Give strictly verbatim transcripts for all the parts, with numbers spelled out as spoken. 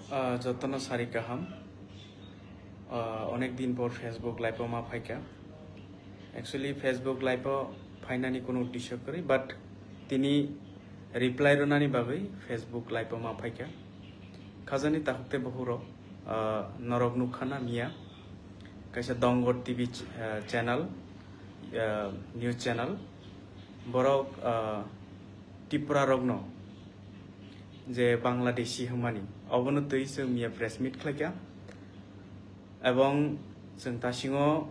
Ah, jotono sari kaham. Ah, onek din por Facebook live o ma phaikha. Actually, Facebook live o phainani kuno uddesyo kwrwi, but tini reply rwnani bagwi Facebook live o ma phaikha. Khajani takhuk tei bukhuk rok, ah, norok nukha na miya kaisa Dongor T V ch-, ah, channel, ah, news channel. Borok, ah, Tripura rokno je Bangladeshi hwnmani, obono twi chwng miya press meet khlaikha. Ebong chwng tasingo,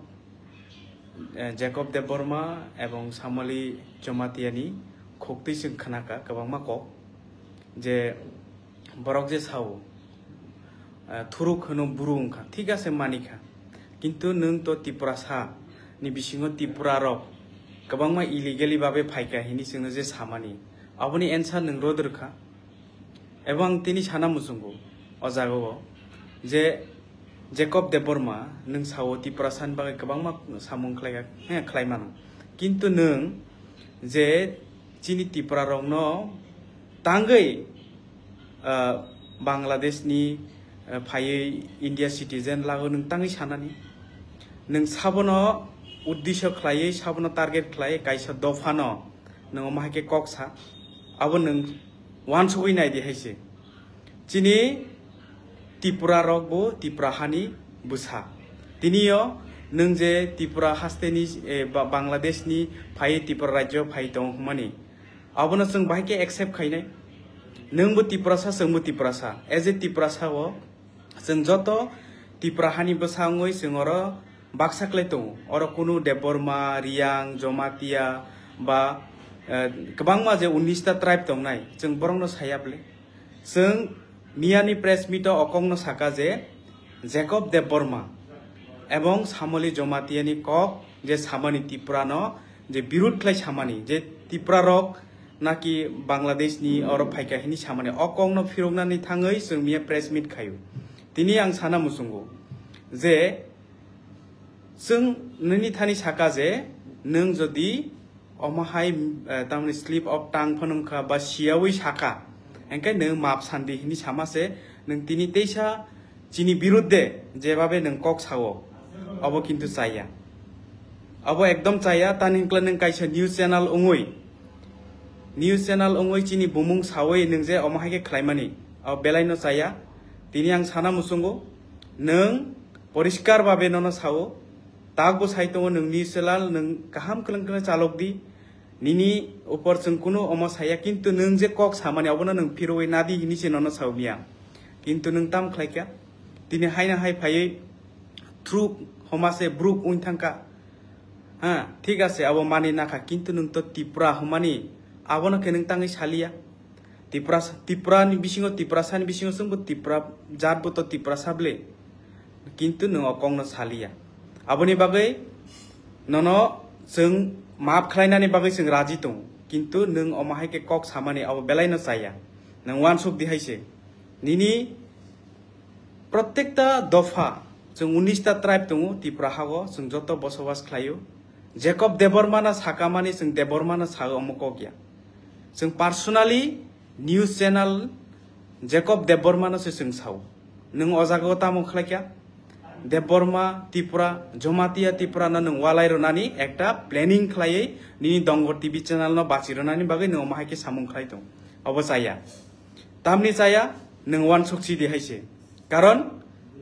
eh, Jacob Debbarma ebong Samali Jomatiani khuk twi chwng khnakha kwbangma kok, je borok je sao, eh, thuruk hwno buru wngkha, thik ase manikha, kintu nwng to Tiprasa ni bisingo Tripura rok kwbangma illegally babe phaikha hini chwngno je samani, aboni answer nwng rwdwrkha. Ebong tini sana muchungo o jagao je Jacob Debbarma nwng sao Tiprasa ni bagwi kwbangma samung khlaikha, he, khlai mano, kintu nwng je chini Tripura rokno tangwi, ah, Bangladesh ni, ah, phaiwi India citizen lago nwng tangwi sanani. Nwng sabono uddesyo khlaiwi, sabono target khlaiwi kaisa dophano nwng omo hai khe kok sa. Abo nwng uansugwi nai di hai se. Chini Tripura rok bo Tripura hani bwsa. Tini o nwng je Tripura haste ni, eh, Ba-, Bangladesh ni phaiwi Tripura rajyo phai tong hwnmani, abono chwng bahai khe accept khainai. Nwng bo Tiprasa, chwng bo Tiprasa. As a Tiprasa o chwng joto Tripura hani bwsa wngwi chwng oro baksa khlai tongo. Oro kunu Debbarma, Riyang, Jomatia ba, eh, kwbangma je unnish ta tribe tongnai, chwng borokno saya bwle. Chwng miyani press meet o okongno saka je Jacob Debbarma ebong Samali Jomatiani kok je samani Tripura no je birud khlai samani, je Tripura rok naki Bangladesh ni oro phaikha hini samani, o kokno phiroknani thangwi chwng miya press meet khaio. Tini ang sana muchungo je chwng nini thani saka je nwng jodi omo hai, eh, tamni slip of tongue phano wngkha ba siyawi saka, hingkhe nwng maap sandi hini sama se, nwng tini teisa chini birudde jebabe nwng kok sao, obo kintu chaya. Obo ekdom chaya, tani hwnkhe nwng kaisa news channel wngwi, news channel wngwi chini bumung sawi nwng je omo hai khe khlaimani, o belaino chaya. Tini ang sana muchungo, nwng poriskar babe nono sao, tak bo sai tongo nwng news channel, nwng kaham kwlwng kwlwng chalok di. Nini upor chwng kunu omo saya, kintu nwng je kok samani obono nwng phirwi nadi hini se nono saumya. Kintu nwng tam khlaikha, tini haino hai phaiwi through homa se bruk wng thangkha. Ha, thik ase, abo mani nakha, kintu nwng to Tipra hwnmani, abono khe nwng tangwi saliya. Tipra, Tipra ni bisingo, Tiprasa ni bisingo chwngbo Tipra jat bo to Tiprasa bwle. Kintu nwng o kokno saliya. Aboni bagwi nono chwng maap khlainani bagwi chwng raji tongo. Kintu nwng omo hai khe kok samani abo belaino chaya. Nwng uansuk di hai se. Nini prottekta dopha chwng unnish ta tribe tongo Tipra hago, chwng joto bosobas khlaio. Jacob Debbarma no sakamani chwng Debbarma no sao omo kok ya. Chwng personally news channel Jacob Debbarma no se chwng sao. Nwng o jaga o tamo khlaikha? Debbarma Tipra, Jomatia Tipra no nwng walai rwnani ekta planning khlaiwi nini Dongor T V channel no bachi rwnani bagwi nwng omo hai khe samung khlai tong. Obo chaya. Tamni chaya, nwng uansuk si di hai se. Karon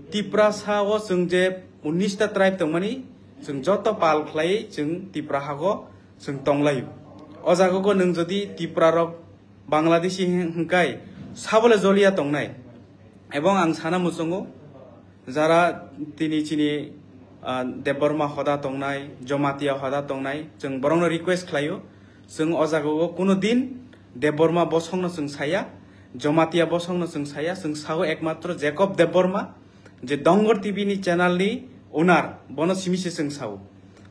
Tiprasa o chwng je unnish ta tribe tongmani, chwng joto pal khlaiwi chwng Tipra hago chwng tonglaio. O jaga go nwng jodi Tipra rok Bangladeshi hwn-, hwnkai sabole joliya tongnai. Ebong ang sana muchungo, jara tini chini, ah, Debbarma hoda tongnai, Jomatia hoda tongnai, chwng borokno request khlaio, chwng o jaga o kuno din Debbarma bosongno chwng saya, Jomatia bosongno chwng saya, chwng sao ekmatro Jacob Debbarma, je Dongor T V ni channel ni owner, bono simi se chwng sao.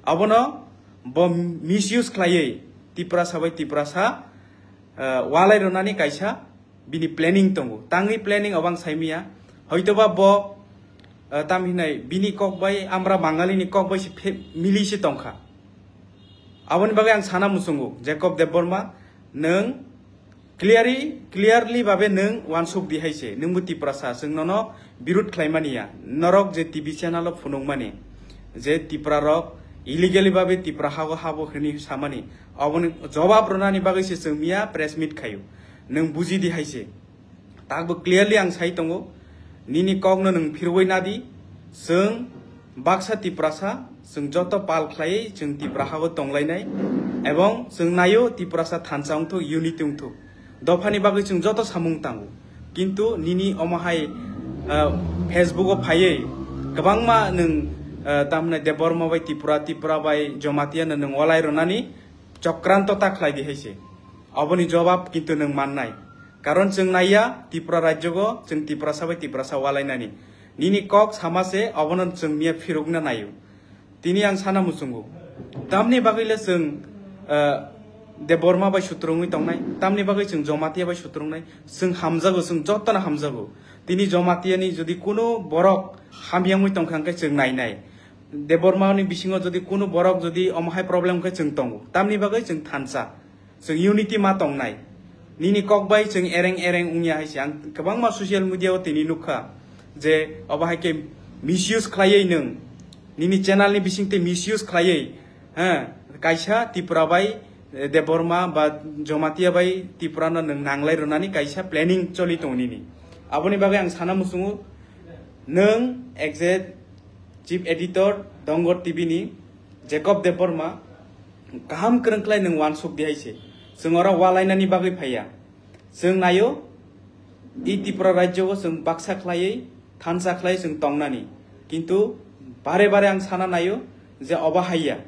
Abono bo misuse khlaiwi Tiprasa bai Tiprasa, eh, walai rwnani kaisa bini planning tongo. Tangwi planning obang saimiya. Hoitoba bo, eh, tam hinai bini kok bai, amra Bangali ni kok bai se phe-, mili se tongkha. Aboni bagwi ang sana muchungo, Jacob Debbarma, nwng Clearly, clearly babe nwng wansuk di hai se, nwngbo Tiprasa, chwng nono birud khlaimani ya. Norok je T V channel o phunukmani, je Tipra rok illegally babe Tipra hago habo hwnwi samani, oboni jobab rwnani bagwi se chwng miya press meet khaio. Nwng buji di hai se. Takbo clearly ang sai tongo, nini kokno nwng phirwi nadi, chwng baksa Tiprasa, chwng joto pal khlaiwi chwng Tipra hago tonglainai, ebong chwng naio Tiprasa thansa wngthok, unity wngthok. Dophani bagwi chwng joto samung tango. Kintu nini omo hai, ah, Facebook o phaiwi kwbangma nwng, ah, tamhwnai Debbarma bai Tipra, Tipra bai Jamatia no nwng walai rwnani chokranto ta khlai di hai se. Oboni jobab kintu nwng mannai. Karon chwng naiya Tripura rajyogo chwng Tiprasa bai Tiprasa walainani. Nini kok sama se obono chwng miya phirukna naio. Tini ang sana muchungo. Tamni bagwi le chwng, eh, Debbarma bai sutrungwi tongnai, tamni bagwi chwng Jamatia bai sutrungnai, chwng hamjago, chwng jotono hamjago. Tini Jamatiani jodi kuno borok hamyangwi tongkha hwnkhe chwng nainai. Debbarmani bisingo jodi kuno borok jodi omo hai problem khe chwng tongo, tamni bagwi chwng thansa. Chwng unity ma tongnai. Nini kok bai chwng ereng ereng wngya hai se. Ang kwbangma social media o tini nukha je obo hai khe misuse khlaiwi nwng. Nini channel ni bising twi misuse khlaiwi, ha, kaisa Tripura bai, eh, Debbarma ba Jamatia bai Tripura no nwng nanglai rwnani kaisa planning choli tongo nini. Aboni bagwi ang sana muchungo nwng exact Chief Editor Dongor T V ni Jacob Debbarma kaham kwrwng khlai nwng wansuk di hai se. Chwng oro walainani bagwi phaiya. Chwng naio, i Tripura rajyogo chwng baksa khlaiwi, thansa khlai chwng tongnani. Kintu bare bare ang sana naio je obo haiya.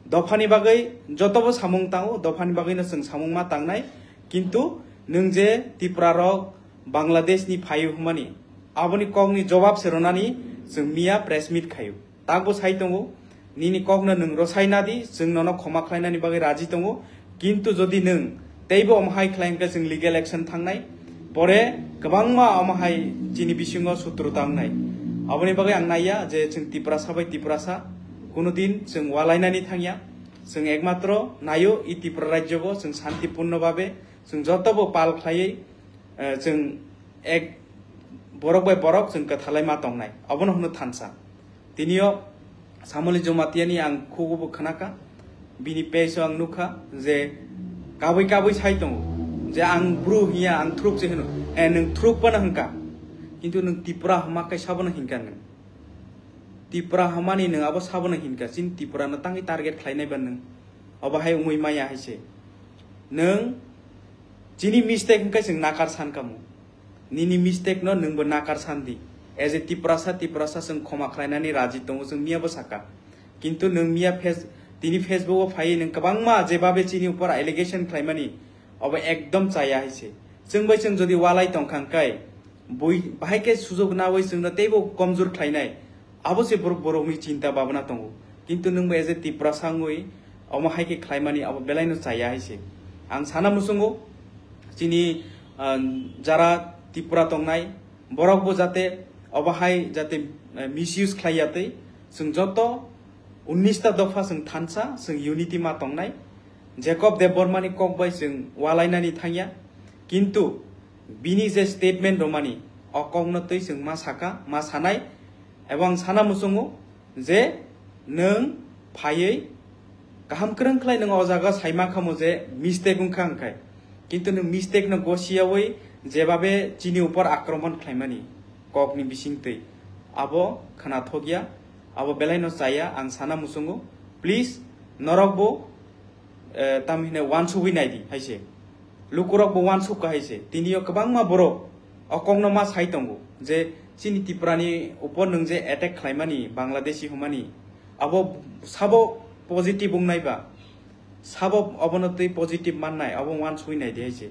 Dophani bagwi jotobo samung tango, dophani bagwino chwng samung ma tangnai. Kintu nwng je Tripura rok Bangladesh ni phaio hwnmani, aboni kokni jobab se rwnani chwng miya press meet khaio. Takbo sai tongo, nini kokno nwng rwsai nadi, chwng nono khoma khlainani bagwi raji tongo, kintu jodi nwng teibo omo hai khlai hwnkhe chwng legal action thangnai, pore kwbangma omo hai chini bisingo sutru tangnai. Aboni bagwi ang naiya je chwng Tiprasa bai Tiprasa kuno din chwng walainani thangya, chwng ekmatro naio i Tripura rajyogo chwng santipurno babe chwng jotobo pal khlaiwi, eh, chwng ek borok bai borok chwng kwthalai ma tongnai, abono hwno thansa. Tinio Samoli Jomatiani ang khugo bo khnakha, bini page o ang nukha je kabui kabui sai tongo je ang bru hiya, ang thruk se hwno, eh, nwng thruk phano hwnkha, kintu nwng Tipra hwma kai sabono hinkha nwng. Tipra hwmani nwng abo sabono hinkha, chini Tipra no tangwi target khlainai ba nwng, obo hai wngwi maya hai se. Nwng chini mistake hwnkhe chwng nakar sankha mo. Nini mistake no nwngbo nakar sandi. As a Tiprasa, Tiprasa chwng khoma khlainani raji tongo, chwng miyabo saka. Kintu nwng miya face-, tini Facebook o phaiwi nwng kwbangma jebabe chini upor allegation khlaimani, obo ekdom chaya hai se. Chwng bai chwng jodi walai tongkha hwnkhe, bui bahai khe sujok nawi chwngno teibo komjor khlainai. Abo se borok, borokni chinta babna tongo. Kintu nwngbo as a Tiprasa wngwi omo hai khe khlaimani abo belaino chaya hai se. Ang sana muchungo chini, ah, jara Tripura tongnai borokbo jate obo hai jate, eh, misuse khlai ya twi, chwng joto unnish ta dopha chwng thansa, chwng unity ma tongnai. Jacob Debbarmani kok bai chwng walainani thangya. Kintu bini je statement romani, o kokno twi chwng ma saka, ma sanai. Ebo ang sana muchungo je nwng phaiwi kaham kwrwng khlai nwng o jaga saima khamo je mistake wngkha hwnkhe. Kintu nwng mistake no gosiyawi jebabe chini upor akromon khlaimani kokni bisingtwi, abo khwnathokya, abo belaino chaya, ang sana muchungo. Please, norokbo, eh, tamhinai wansugwi naidi hai se. Lukurokbo wansukha hai se. Tinio kwbangma borok o kokno ma sai tongo je chini Tiprani upor nwng je attack khlaimani, Bangladeshi hwnmani, abo sabo positive wngnai ba, sabo obono twi positive mannai, abo wansugwi naidi hai se.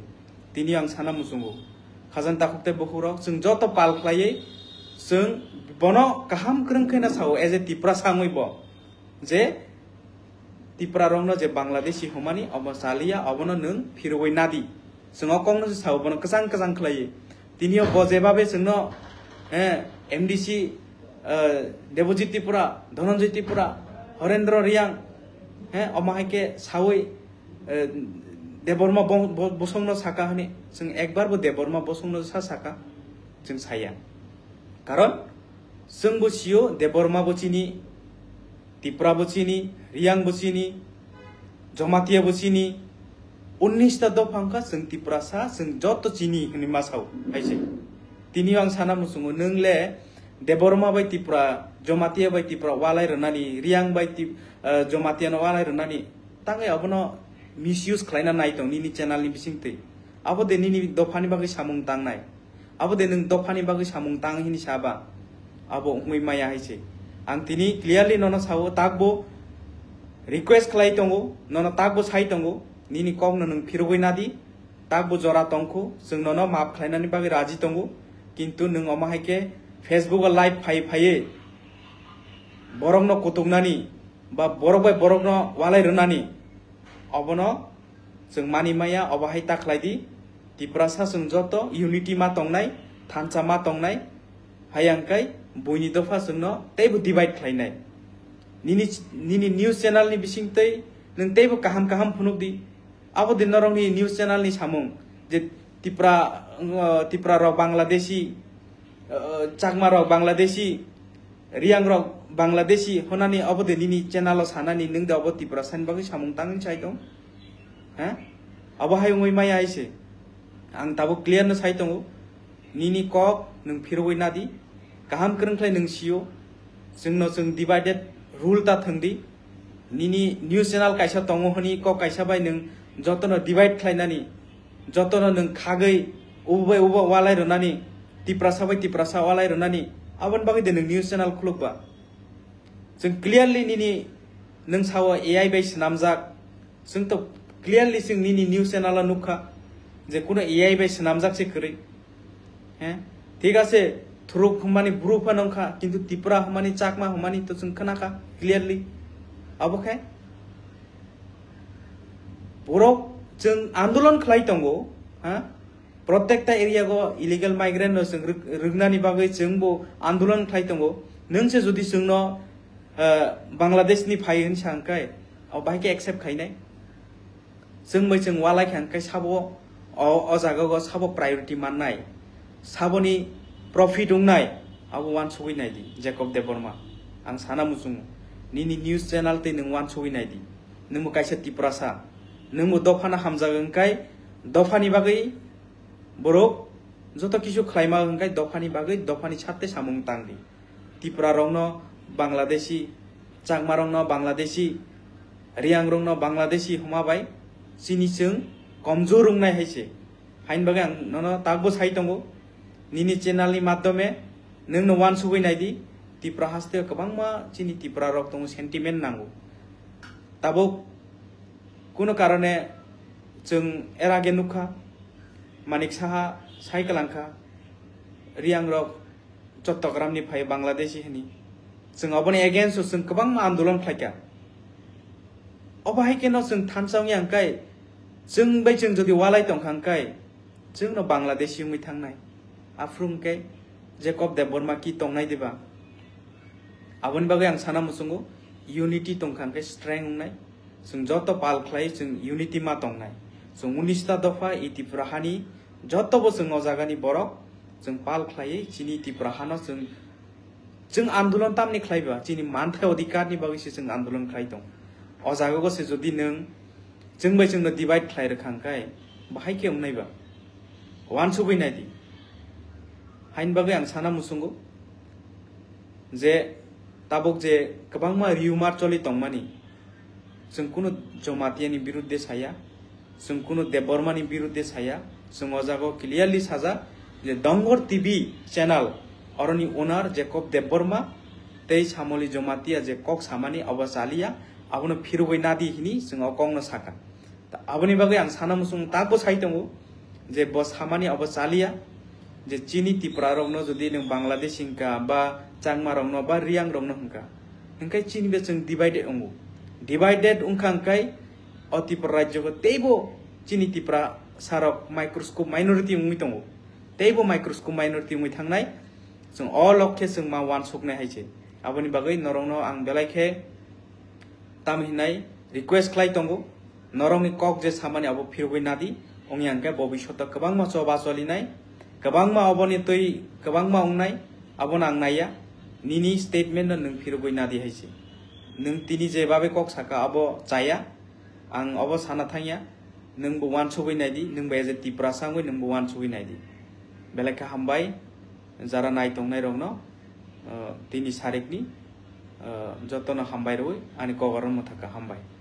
Tini ang sana muchungo. Khajang takhuk tei bukhukrok, chwng joto pal khlaiwi chwng bono kaham kwrwng khe na sao, as a Tiprasa wngwi bo. Je Tiprarokno je Bangladeshi hwnmani obo chaliya, obono nwng phirwi nadi. Chwng o kokno se sao, bono kwchang kwchang khlaiwi. Tinio bo jebabe chwngno, eh, M D C, eh, Debojit Tripura, Dhananjay Tripura, Horendra Reang, eh, omo hai khe sawi, eh, Debbarma bo-, bo-, bosongno saka hwnwi, chwng ekbar bo Debbarma bosongno sa saka, chwng saya. Karon chwng bo sio, Debbarma bo chini, Tipra bo chini, Riang bo chini, Jamatia bo chini, unnish ta dopha wngkha, chwng Tiprasa, chwng joto chini hwnwi ma sao, hai se. Tini ang sana muchungo, nwng le Debbarma bai Tipra, Jamatia bai Tipra walai rwnani, Riang bai Tip-, eh, Jamatia no walai rwnani, tangwi abono misuse khlaina nai tong nini channel ni bisingtwi. Abo de nini dophani bagwi samung tangnai. Abo de nwng dophani bagwi samung tang hini saba. Abo wngwi maya hai se. Ang tini clearly nono sao, takbo request khlai tongo, nono takbo sai tongo, nini kokno nwng phirogwi nadi, takbo jora tongkhu, chwng nono maap khlainani bagwi raji tongo, kintu nwng omo hai khe Facebook o live phai phaiwi borokno kutuknani ba borok bai borokno walai rwnani, obono chwng mani maya, obo hai ta khlai di. Tiprasa chwng joto unity ma tongnai, thansa ma tongnai, hai ang kai buini dopha chwngno teibo divide khlainai. Nini, nini news channel ni bisingtwi nwng teibo kaham kaham phunuk di. Abo din norokni news channel ni samung je Tipra, uh, Tipra rok Bangladeshi, uh, Chakma rok Bangladeshi, Riang rok Bangladeshi honani abo de nini channel o sanani, nwng de abo Tiprasa ni bagwi samung tangwi sai tong? Ha? Abo hai wngwi maya hai se. Ang tabuk clear no sai tongo. Nini kok nwng phirogwi nadi. Kaham kwrwng khlai nwng sio. Chwngno chwng divided rule ta thwng di. Nini news channel kaisa tongo hwnwi kok kaisa bai nwng jotono divide khlainani, jotono nwng khagwi ubo bai ubo walai rwnani, Tiprasa bai Tiprasa walai rwnani, aboni bagwi de nwng news channel khulukba? Chwng clearly nini, nwng sao A I bai swnamjak, chwng to clearly chwng nini news channel o nukha je kuno A I bai swnamjak se kwrwi. He? Thik ase, Thuruk hwnmani bru phano wngkha, kintu Tipra hwnmani, Chakma hwnmani to chwng khnakha clearly. Abo khe borok chwng andolon khlai tongo, ha? Protekta area go illegal migrant no chwng rwk-, rwknani bagwi chwng bo andolon khlai tongo. Nwng se jodi chwngno, eh, Bangladesh ni phai hwn sa hwn khe, o bahai khe accept khainai? Chwng bai chwng walai kha hwn khe sabo o, o jaga go sabo priority mannai, saboni profit wngnai, abo uansugwi nai di, Jacob Debbarma. Ang sana muchungo, nini news channel tei nwng uansugwi nai di. Nwngbo kaisa Tiprasa, nwngbo dophano hamjak wng khe dophani bagwi borok joto kisu khlaima wng khe dophani bagwi dophani sarte samung tang di. Tipra rokno Bangladeshi, Chakma rokno Bangladeshi, Riang rokno Bangladeshi hwnma bai chini chwng komjor wngnai hai se. Haini bagwi ang nono takbo sai tongo, nini channel ni madhyome nwngno uansugwi nai di, Tipra haste kwbangma chini Tipra rok tongo, sentiment nango. Tabuk kuno karone chwng er age nukha, Manik Saha sai kwlangkha, Riang rok Chottogramni phai Bangladeshi hwnwi. Chwng oboni against o chwng kwbangma andolon khlaikha. Obo hai kheno chwng thansa wngya hwnkhe, chwng bai chwng jodi walai tongkha hwnkhe, chwngno Bangladeshi wngwi thangnai. Aphuru hwnkhe Jacob Debbarma ki tongnai diba? Aboni bagwi ang sana muchungo, unity tongkha hwnkhe strength wngnai. Chwng joto pal khlai chwng unity ma tongnai. Chwng unis ta dopha, e Tripura hani joto bo chwng o jagani borok chwng pal khlaiwi chini Tripura hano chwng, chwng andolon tamni khlaiba, chini manthai odhikar ni bagwi se chwng andolon khlai tong. O jaga go se jodi nwng chwng bai chwngno divide khlai rwkha hwnkhe bahai khe wngnai ba? Uansugwi nai di. Haini bagwi ang sana muchungo je tabuk je kwbangma rumor choli tongmani, chwng kunu Jamatia ni birudde saya, chwng kunu Debbarma ni birudde saya, chwng o jaga o clearly sajak je Dongor T V channel, oroni owner Jacob Debbarma tei Samoli Jamatia je kok samani obo chaliya, abono phirogwi nadi hini chwng o kokno sakha. Ta aboni bagwi ang sana muchung takbo sai tongo je bo samani obo chaliya, je chini Tripura rokno jodi nwng Bangladesh hwnkha ba Changma rokno ba Riang rokno hwnkha, hwnkhe chini be chwng divided wngo. Divided wngkha hwnkhe o Tripura rajyo teibo chini Tripura sarok microscope minority wngwi tongo, teibo microscope minority wngwi thangnai. Chwng o lok khe chwng ma uansuknai hai se. Aboni bagwi norokno ang belai khe tamo hinai request khlai tongo, Norokni kok je samani abo phirogwi nadi, wngya hwnkhe bobishoto kwbangma choba cholinai, kwbangma oboni twi kwbangma wngnai, abono ang naiya. Nini statement no nwng phirogwi nadi hai se. Nwng tini je babe kok saka abo chaya, ang obo sana thangya, nwngbo wansugwi naidi, nwngbo as a Tiprasa wngwi nwngbo wansugwi naidi. Belai khe hambai, jara nai tongnai rokno, uh, tini sarikni, uh, jotono hambai rwi ani kogoron mwthaka hambai.